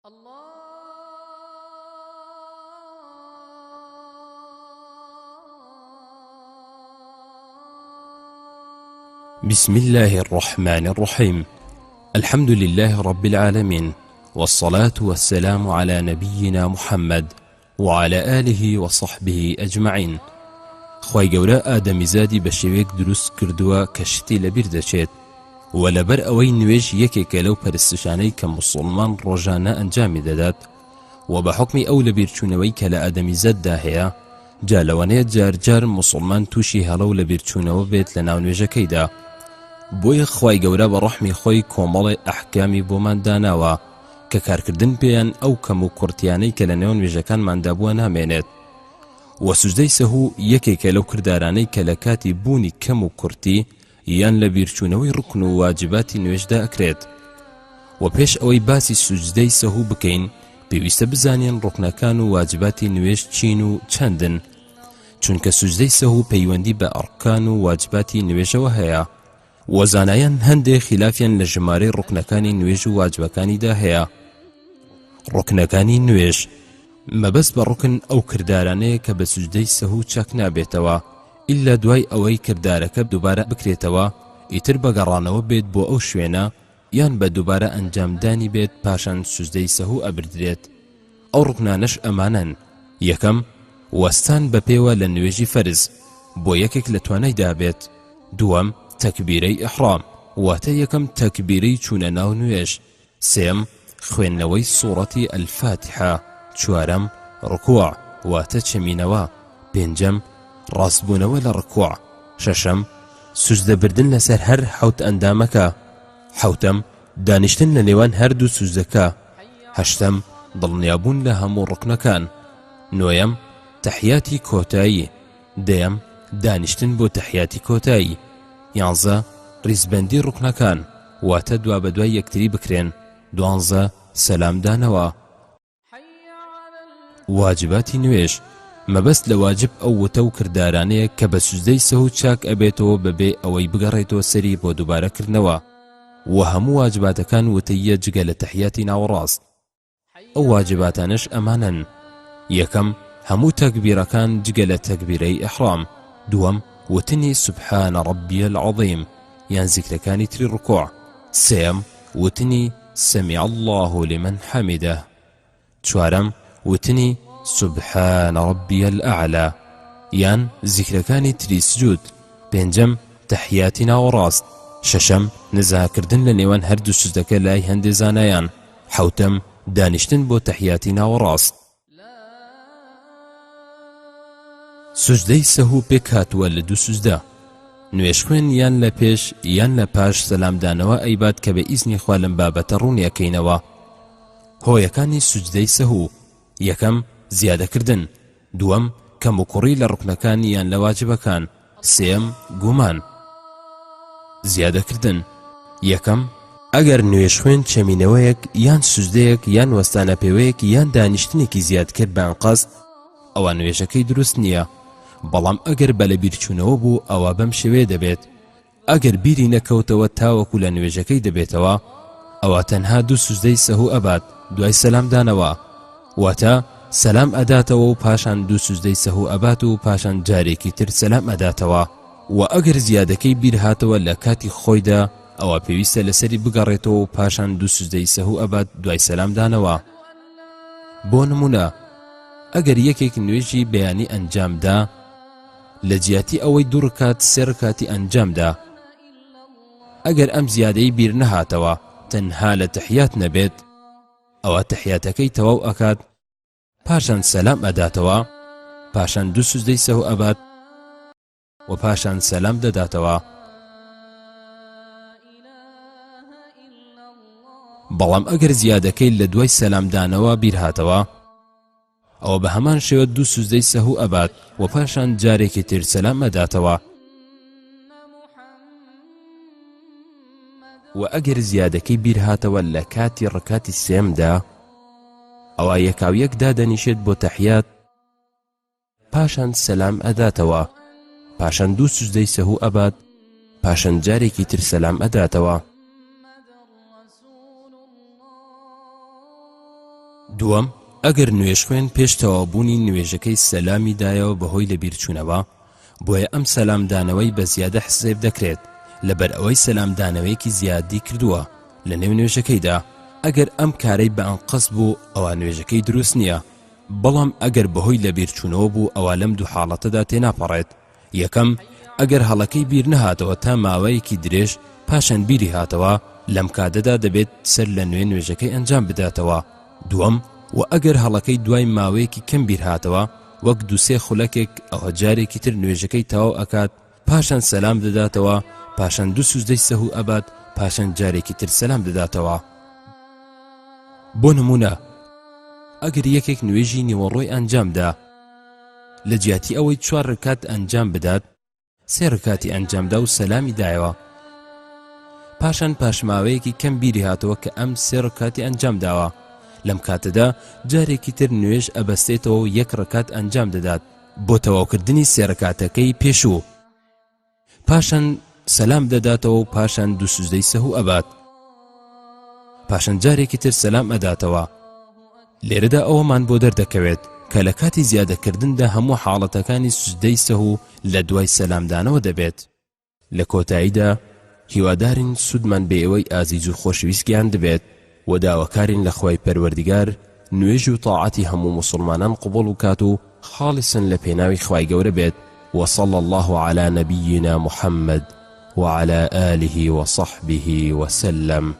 بسم الله الرحمن الرحيم الحمد لله رب العالمين والصلاة والسلام على نبينا محمد وعلى آله وصحبه أجمعين خوای گەورە ئادەمیزادی بە شێوەیەک دروست کردووە کە شتی لەبیر دەچێت و لەبەر ئەوەی نوێژ یەکێکە لەو پەرستشانەی کە موسڵمان ڕۆژانە ئەنجامی دەدات و بە حوکمی ئەو لەبیرچوونەوەی کە لە ئادەمیزاددا هەیە جا لەوانەیە جار جار موسڵمان تووشی هەڵە و لەبیرچوونەوە بێت لە ناو نوێژەکەیدا بۆیە خوای گەورە بە ڕەحمی خۆی کۆمەڵێ ئەحکامی بۆمان داناوە کە کارکردن پێیان ئەو کەم و کوڕتیانەی کە لە نێو نوێژەکانماندا بووە نامێنێت وە سوجدەی سەهو یەکێکە لەو کردارانەی کە لە کاتی بوونی کەم و کورتی یان لە بیرچوونەوەی ڕوکن و واجباتی نوێژدا ئەکرێت. وە پێش ئەوەی باسی سوجدەی سەهو بکەین پێویستە بزانین ڕوکنەکان و واجباتی نوێژ چین و چەندن چونکە سوجدەی سەهو پەیوەندی بە ئەڕکان و واجباتی نوێژەوە هەیە وە زانایان هەندێ خیلافیان لە ژمارەی ڕوکنەکانی نوێژ و واجبەکانیدا هەیە. ڕوکنەکانی نوێژ، مەبەست بە ڕوکن ئەو کردارانەیە کە بە سوجدەی سەهو چاک نابێتەوە ئیلا دوای ئەوەی کردارەکە دوبارە بکرێتەوە ئیتر بە گەڕانەوە بێت بۆ ئەو شوێنە یان بە دوبارە ئەنجامدانی بێت پاشان سوجدەی سەهو ئەبردرێت. ئەو ڕوکنانەش ئەمانەن، یەکەم، وەستان بە پێوە لە نوێژی فەرز، بۆ یەکێک لە توانایدا بێت. دووەم، تەکبیرەی ئیحڕام، واتە یەکەم تەکبیرەی چوونە ناو نوێژ. سێیەم، خوێندنەوەی سوڕەتی الفاتحە. چوارەم، ڕکوع، واتە چەمینەوە. پێنجەم، ڕاستبوونەوە لە ڕکوع. شەشەم، سوجدە بردن لەسەر هەر حەوت ئەندامەکە. حەوتەم، دانیشتن لە نێوان هەردوو سوجدەکە. هەشتەم، دڵنیابوون لە هەموو ڕوکنەکان. نۆیەم، تەحیاتی کۆتایی. دەیەم، دانیشتن بۆ تەحیاتی کۆتایی. یانزە، ڕیزبەندی ڕوکنەکان، واتە دوابەدوای یەکتری بکرێن. دوانزە، سەلام دانەوە. واجباتی نوێژ، مەبەست لە واجب ئەو وتە و کردارانەیە کە بە سوجدەی سەهو چاک ئەبێتەوە بەبێ ئەوەی بگەڕێتەوە سەری بۆ دوبارە کردنەوە، وە هەموو واجباتەکان وتەییە جگە لە تەحیاتی ناوەڕاست. ئەو واجباتانەش ئەمانەن، یەکەم، هەموو تەکبیرەکان جگە لە تەکبیرەی ئیحرام. دووەم، وتنی سبحان ربی العظیم یان زیکرەکانی تری ڕکوع. سێیەم، وتنی سمع اللە لمن حمدە. چوارەم، وتنی سبحان ربی الاعلی یان زیکرەکانی تری سجود. پێنجەم، تەحیاتی ناوەڕاست. شەشەم، نزاکردن لە نێوان هەردوو سوجدەکە لای هەندێ زانایان. حەوتەم، دانیشتن بۆ تەحیاتی ناوەڕاست. سوجدەی سەهو پێکهاتووە لە دوو سوجدە، نوێژخوێن یان لە پێش یان لە پاش سەلامدانەوە ئەیبات کە بە ئیزنی خوا لەم بابەتە ڕوونی ئەکەینەوە. هۆیەکانی سوجدەی سەهو، یەکەم، زیادەکردن. دووەم، کەموکوڕی لە ڕوکنەکان یان لە واجبەکان. سێیەم، گومان. زیادەکردن. یەکەم، ئەگەر نوێژخوێن چەمینەوەیەک یان سوجدەیەک یان وەستانەپێوەیەک یان دانیشتنێکی زیاد کرد بە ئەنقەست ئەوا نوێژەکەی دروست نییە، بەڵام ئەگەر بە لەبیرچوونەوە بوو ئەوا بەم شێوەیە دەبێت، ئەگەر بیری نەکەوتەوە تاوەکو لە نوێژەکەی دەبێتەوە ئەوا تەنها دوو سوجدەی سەهو ئەبات دوای سەلام دانەوە واتە سەلام ئەداتەوە و پاشان دوو سوجدەی سەهو ئەبات و پاشان جارێکی تر سەلام ئەداتەوە وە ئەگەر زیادەکەی بیر هاتەوە لە کاتی خۆیدا ئەوا پێویستە لەسەری بگەڕێتەوە و پاشان دوو سوجدەی سەهو ئەبات دوای سەلام دانەوە بۆ نمونە ئەگەر یەکێک نوێژی بەیانی ئەنجام دا لە جیاتی ئەوەی دوو ڕکات سێ ڕکاتی ئەنجام دا ئەگەر ئەم زیادەی بیر نەهاتەوە تەنها لە تەحیات نەبێت ئەوا تەحیاتەکەی تەواو ئەکات پاشان سەلام ئەداتەوە پاشان دوو سوجدەی سەهو ئەبات و پاشان سەلام دەداتەوە بەڵام ئەگەر زیادەکەی لە دوای سەلامدانەوە بیرهاتەوە ئەوە بە هەمان شێوە دوو سوجدەی سەهو ئەبات و پاشان جارێکی تر سەلام ئەداتەوە. وە ئەگەر زیادەکەی بیر هاتەوە لە کاتی ڕکاتی سێمدا ئەوا یەکاویەک دادەنیشێت بۆ تەحیات پاشان سەلام ئەداتەوە پاشان دوو سوجدەی سەهو ئەبات پاشان جارێکی تر سەلام ئەداتەوە. دووەم، ئەگەر نوێژخوێن پێش تەواوبوونی نوێژەکەی سەلامی دایەوە بەهۆی لەبیرچوونەوە، بۆیە ئەم سەلام دانەوەی بە زیادە حسێب دەکرێت، لەبەر ئەوەی سەلام دانەوەیەکی زیادی کردووە لە نێو نوێژەکەیدا، ئەگەر ئەم کارەی بە ئەنقەست بوو ئەوا نوێژەکەی دروست نییە، بەڵام ئەگەر بەهۆی لەبیرچوونەوە بوو ئەوا لەم دوو حاڵەتەدا تێناپەڕێت. یەکەم، ئەگەر هەڵەکەی بیر نەهاتەوە تا ماوەیەکی درێژ پاشان بیری هاتەوە، لەم کاتەدا دەبێت سەر لە نوێ نوێژەکەی ئەنجام بداتەوە. دووەم، وە ئەگەر هەڵەکەی دوای ماوەیەکی کەم بیر هاتەوە وەک دوو سێ خولەکێک ئەوە جارێکی تر نوێژەکەی تەواو ئەکات پاشان سەلام دەداتەوە پاشان دوو سوجدەی سەهو ئەبات پاشان جارێکی تر سەلام دەداتەوە. بۆ نمونە ئەگەر یەکێک نوێژی نیوەڕۆی ئەنجام دا، لە جیاتی ئەوەی چوار رکات ئەنجام بدات سێ رکاتی ئەنجامدا و سەلامی دایەوە پاشان پاشماوەیەکی کەم بیری هاتەوە کە ئەم سێ رکاتی ئەنجام داوە لەم کاتەدا جارێکی تر نوێژ ئەبەستێتەوە و یەک رکات ئەنجام دەدات بۆ تەواوکردنی سێ رکاتەکەی پێشوو. پاشان سەلام دەداتەوە و پاشان دوو سوجدەی سەهو ئەبات پاشان جارێکی تر سەلام ئەداتەوە لێرەدا ئەوەمان بۆ دەردەکەوێت کە لە کاتی زیادەکردندا هەموو حاڵەتەکانی سوجدەی سەهو لە دوای سەلامدانەوە دەبێت. لە کۆتاییدا هیوادارین سوودمان بە ئێوەی ئازیز و خۆشەویست گەیاندبێت و داواکارین لە خوای پەروەردگار نوێژ و تاعەتی هەموو موسڵمانان قبوڵ بکات و خاڵیسن لە پێناوی خوای گەورە بێت وصلی اللە علی نبینا محمد وعلی آله وصحبه وسلم.